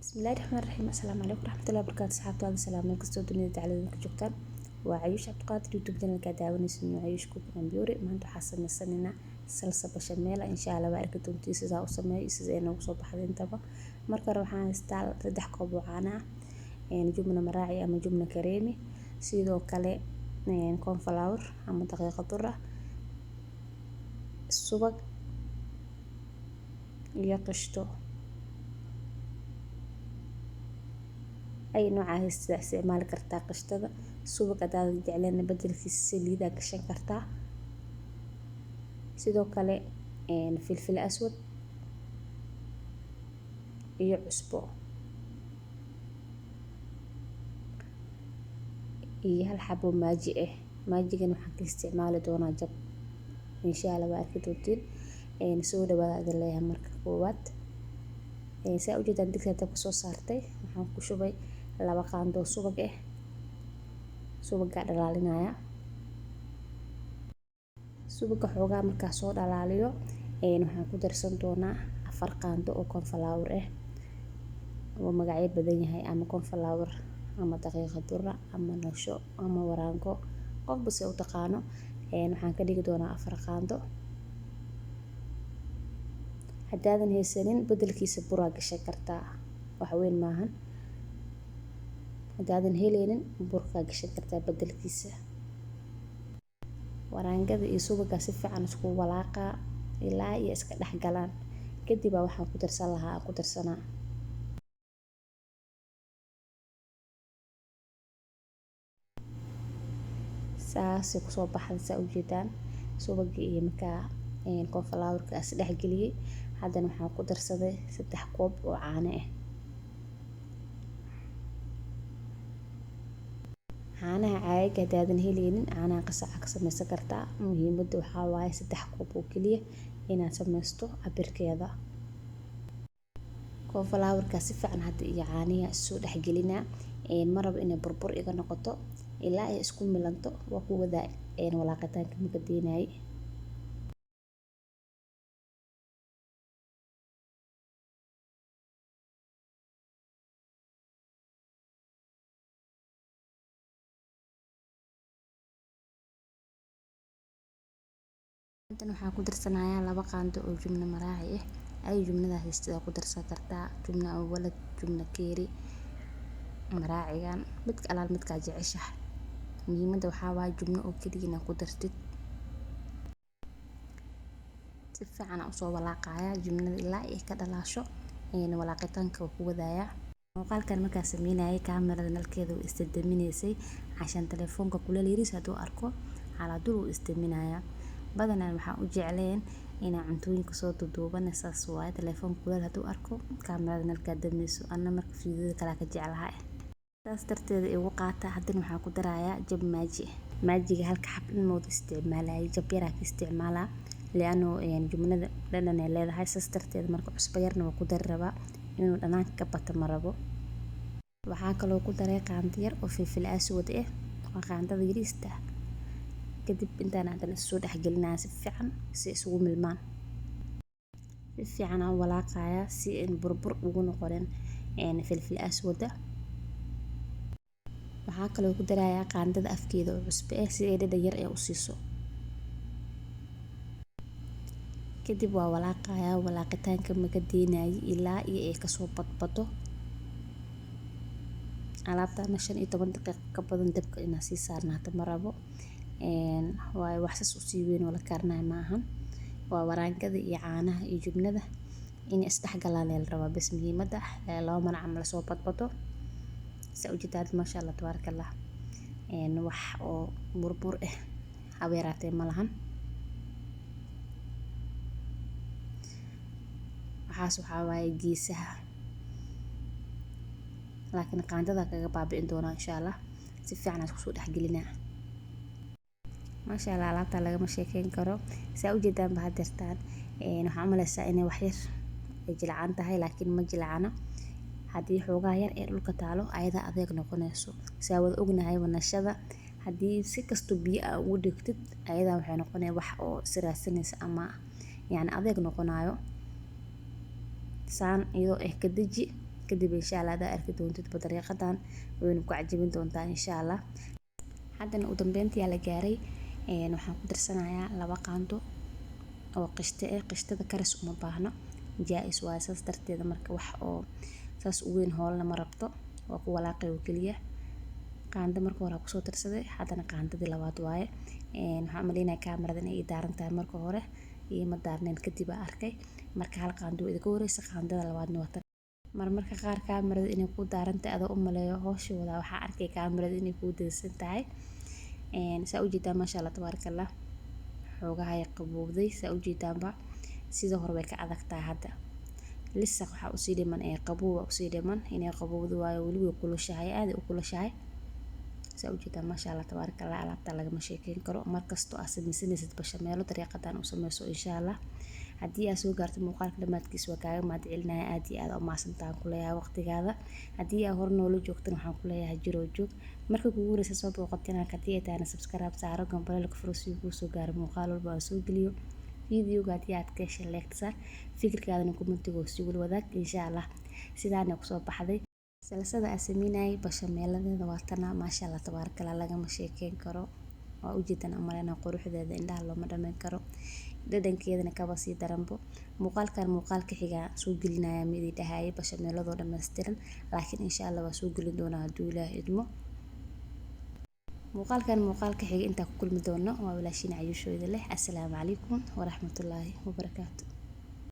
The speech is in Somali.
Bismillahi Raxmaani Raxiim. Assalaamu calaykum waraxmatullahi wabarakaatu. Asxaabtaada salaam meel kastoo dunida dacaladeeda ka joogtaan. Waa Cayuush Cabdiqaadir, YouTube channelka daawanaysa waa Cayuush Cooking and Beauty. Maanta waxaa sameysanaynaa salsa bashameel. Insha Allah waa arki doontiin sidaa u sameeyo, sida ay noogu soo baxday intaba. Marka hore waxaan haystaa 3 koob oo caano ah, jubna maraaci ama jubna kareemi, sidoo kale cornflour ama daqiiqa dura, subag iyo qishto. Ay noocaa haystaa isticmaali kartaa qishtada. Subag hadaadan jecleen, bedelkiisa saliidaa gashan kartaa. Sidoo kale filfil aswad iyo cusbo iyo hal xabo Maggi ah. Maggigan waxaan ka isticmaali doonaa jab. Insha Allah waa arki doontiin. Soo dhawaada idin leeyahay. Marka koowaad, saa ujeedaan, digsiga dabka soo saartay, waxaan ku shubay 2 qaando subag ah. Subagaa dhalaalinaya. Subaga xoogaa markaa soo dhalaaliyo, waxaan ku darsan doonaa 4 qaando oo cornflour ah, oo magacyo badan yahay, ama cornflour ama daqiiqa dura ama nasho ama waraango, qofba se u taqaano. Waxaan ka dhigi doonaa 4 qaando. Haddaadan haysanin, bedelkiisa buraa gashan kartaa, wax weyn maahan. Haddaadan heleynin, burkaa gashan kartaa bedelkiisa. Waraangada iyo subaga si fiican isku walaaqaa ilaa iyo iska dhex galaan. Kadib baa waxaan ku darsan lahaa aan ku darsanaa. Saasay kusoo baxday, saa ujeedaan. Subagii iyo markaa cornflourka is dhex geliyey. Haddana waxaan ku darsaday 3 koob oo caano ah. Caanaha caagaga haddaadan heleynin, caanaha qasaca ka sameysan kartaa. Muhiimadda waxaa waaye 3 koob oo keliya inaad sameysto cabirkeeda. Cornflourka si fiican hadda iyo caanihi soo dhexgelinaa. Ma rabo inay burbur iga noqoto. Ilaa ay isku milanto waa ku wadaa walaaqitaanka, maka deenaay. Intan waxaan ku darsanayaa 2 qaando oo jubna maraaci ah. Ay jubnada haystada ku darsan kartaa, jubna walad, jubna keeri, maraacigan, midka alaal midkaa jeceshahay. Muhiimadda waxaa waaye jubno oo keliya inaad ku dartid. Si fiican aan usoo walaaqayaa jubnada ilaa ay ka dhalaasho. Walaaqitaanka waa ku wadayaa. Muuqaalkan markaan sameynayay, kaamirada nalkeeda way isdaminaysay cashan. Telefoonka kuleel yariis hadduu arko, calaa wuu isdaminayaa. Badanaa waxaan u jecleen inaan cuntooyinka soo duuduubana, saas waaye. Telefoonka kuleel hadduu arko, kaamirada nalkaa damayso. Anna marka fiidiyada kale ka jeclahay, saas darteeda igu qaata. Haddana waxaan ku darayaa jab Maggi. Maggiga halka xab dhan ma wada isticmaalayay, jab yaraa ka isticmaalaa, li'aano jumlada dhadhan ay leedahay. Saas darteeda marka cusbo yarna waa ku dari rabaa, inuu dhanaanka ka bato ma rabo. Waxaa kaloo ku daray qaando yar oo filfil aswad ah, waa qaandada yariista. Kadib intaan haddana soo dhexgelinaya si fiican si isugu milmaan. Si fiican aan u walaaqayaa si aan burbur ugu noqonin filfil aswada. Waxaa kaloo ku darayaa qaandada afkeeda oo cusbo ah, si ay dhadhan yar ee u siiso. Kadib waa walaaqayaa. Walaaqitaanka maka deenayi ilaa iyo ay kasoo badbado. Alaabtana 15 daqiiqo ka badan dabka inaa sii saarnaato ma rabo, waayo wax sas usii weyn oo la karinayo maahan. Waa waraangada iyo caanaha iyo jubnada inay isdhex galaan la rabaa bas. Muhiimadda 2 mar camal soo badbado. Saa ujeedaad, maasha Allah, tabaaraka Allah, wax oo burbur ah haba yaraatee ma lahan. Waxaas waxaa waaye geesaha, laakiin qaandada kaga baabi'in doonaa insha Allah. Si fiican aan isku soo dhexgelinaa. Maasha Allah, alaabta lagama sheekeyn karo. Saa ujeedaan ba hadeertaan, waxaan u maleysaa inay wax yar ay jilcan tahay, laakiin ma jilcana. Haddii xoogaa yar ee dhulka taalo, ayada adeeg noqonayso. Saa wada ognahay, nashada haddii si kasto biyo aa ugu dhigtid, ayadaa waxay noqonaya wax oo isiraadsanaysa ama yacni adeeg noqonayo. Saan iyadoo eh ka deji. Kadib, insha Allah, hadaa arki doontid dariiqadan, wayna ku cajabin doontaa, insha Allah. Haddana ugu dambeyntii la gaaray. Waxaan ku darsanayaa 2 qaando oo qishto ah. Qishtada karis uma baahno, jaa-is waaye. Saas darteeda marka wax oo saas u weyn hoolna ma rabto, waa ku walaaqay oo keliya. Qaando marka hore kusoo darsaday, haddana qaandadii labaad waaye. Waxaan umaleynaya kaamirada inay ii daaran tahay. Marka hore iima daarnayn, kadib aa arkay. Marka hal qaando idinka horeysa, qaandada labaadna waa tan. Marmarka qaar kaamirada inay ku daaran tahay adoo u maleeyo howsha wadaa, waxaa arkay kaamirada inay kuu dansan tahay. Saa ujeedaan, maasha Allah, tabaaraka Allah, xoogaha ay qabowday. Saa ujeedaanba, sida hore way ka adag tahay hadda. Lisaq waxaa usii dhiman ee qabow usii dhiman, inay qabowdo waayo. Weli way kulushahay, aad ay u kulushahay. Saa ujeedaan, maasha Allah, tabaaraka Allah, alaabta lagama sheekeyn karo. Markastoo aad sameysanaysid bashameelo, dariiqadan u sameyso, insha Allah. Haddii aad soo gaarto muuqaalka dhammaadkiisa, waa kaaga mahad celinaya. Aad iyo aad u mahadsantahan ku leeyahay waqtigaada. Haddii aad hore noola joogtan, waxaan ku leeyahay jiroo joog. Marka kugu horeysa soo booqato channelka haddii ay tahayna, subscribe saaro, gambaleelka furo si uu kuu soo gaaro muuqaal walba aan soo geliyo. Videoga haddii aad ka heshay, like saar, fikirkaadana commentiga hoos igula wadaag, insha Allah. Sidaana kusoo baxday salsada aan sameynayay bashameeladeeda, waa tana. Maasha Allah, tabaaraka Allah, lagama sheekeyn karo. Waa ujeedaan umaleyna quruxdeeda, indhaha looma dhameyn karo, dhadhankeedana kaba sii daranbo. Muuqaalkan muuqaalka xiga soo gelinaya ma idin dhahayay bashameeladoo dhammaystiran, laakiin insha Allah waa soo gelin doonaa hadduu Ilaah idmo. Muuqaalkan muuqaalka xiga intaa ku kulmi doono, waa walaashiin Cayuushooda leh. Assalaamu calaykum waraxmatullaahi wabarakaatu.